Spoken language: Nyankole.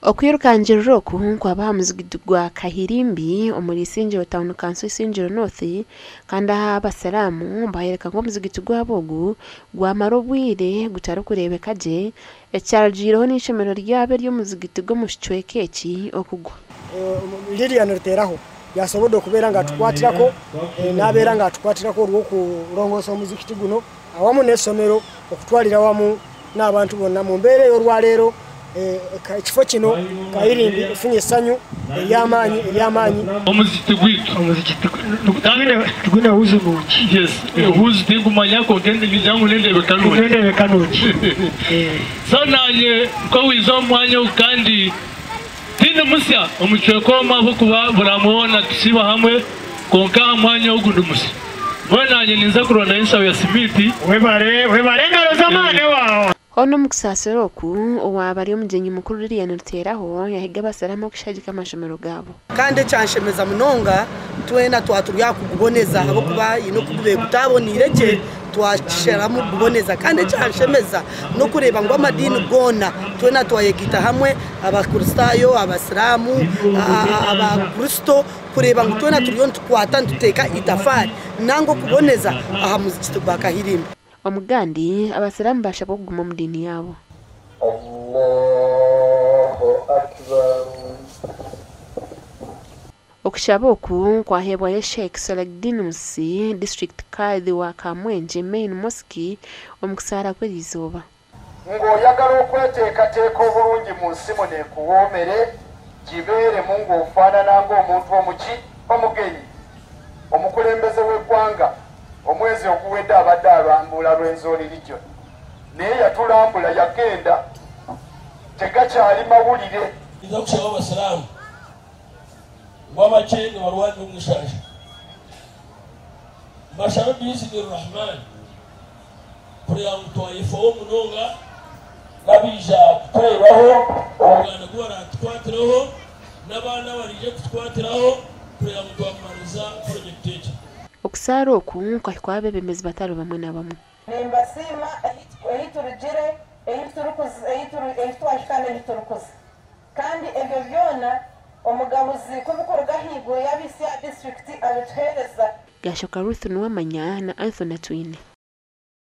Okwirukangirira oku kwaba aha muzigiti gwa Kahirimbi omuri Isingiro Town Council Isingiro North kandi aha abasiraamu bayoreka ngu omuzigiti gwabo ogu gwamara obwire gutarikureebeka gye ekyarugiireho n'eishomero ryabo ery'omuzigiti gw'omu kicweka eki okugwa. Lilian Ruteraho yasobodde okubeera nga atukwatirako nabeera nga atukwatirako olw'okulongoosa omuzikiti guno awamu n'essomero okutwalira awamu n'abantu bonna. Mu mbeera ey'olwaleero ekifo kino Kahirimbi efunye essanyu ery'amaanyi ery'amaanyi. Omuzikiti gwaitu. Omuzikiti gwine ehuuzi nungi. Yes, ehuuzi tinkumanya kwonka ningira ngu n'endeebeka nungi. N'endeebeka nungi. So naanye nk'owaiza omu mwanya ogu kandi tindi musya omu kicweka omu ahabw'okuba buri hamwe hoona tusiiba hamwe kwonka aha mwanya ogu ndi musya. Mbwenu naanye ninza kurondayo enshaho ya simiiti. Webare, webare engaro z'amaani waawa. Hoona omu kusaasira oku, owaaba ari omugyenyi mukuru Lilian Ruteraho yahiga abasiraamu okushagika amashomero gaabo. Kandi ekyanshemeza munonga twena twaba turi aha kuguboneza ahabw'okuba haine oku gubaire gutaboneire gye twakisharamu kuguboneza. Kandi ekyanshemeza n'okureeba ngu amadiini goona twena twayegaita hamwe Abakristaayo, Abasiraamu, Abakristo kureeba ngu twena turiyo nitukwata nituteeka itafaari nanga okuboneza aha muzigiti gwa Kahirimba. Omugandi, Abasiraamu baashabwa okuguma omu diini yaabo. Okushaba oku kwaheebwayo Sheikh Salagdin Musisi, District Kadhi wa Kamwengye Main Mosque omu kusaara kw'eriizooba. Ng'oyagala okweteekateeka obulungi mu nsi muno ekuwoomere, gibeeremu ng'ofaanana ng'omuntu omuki? Omugenyi. Omukulembeze w'eggwanga omwezi oguwedde abadde alambula Rwenzori Region naye yatulambula yagenda tegakyali mawulire. Ninza kushaba abasiraamu ngu abakye nibarwanira omu ishanja mbashabe biizni Rahman kureba ngu twayefaho munonga n'abaija kutureebaho omuganda gu baratukwatireho n'abandi abaraije kutukwatiraho kureba ngu twamaririza purojekiti egi. Okusaara oku kwahikwaho abeebembezi batari bamwe na bamwe. Nimbasiima ahi turugire, ahi twahika n'ahi turikuza. Kandi ebyo byona omugabuzi ku bikuruga ahaiguru yaabihitsya aha disiturikiti abituheereza. Gashoka Ruth Nuwamanya na Anthony Atwine.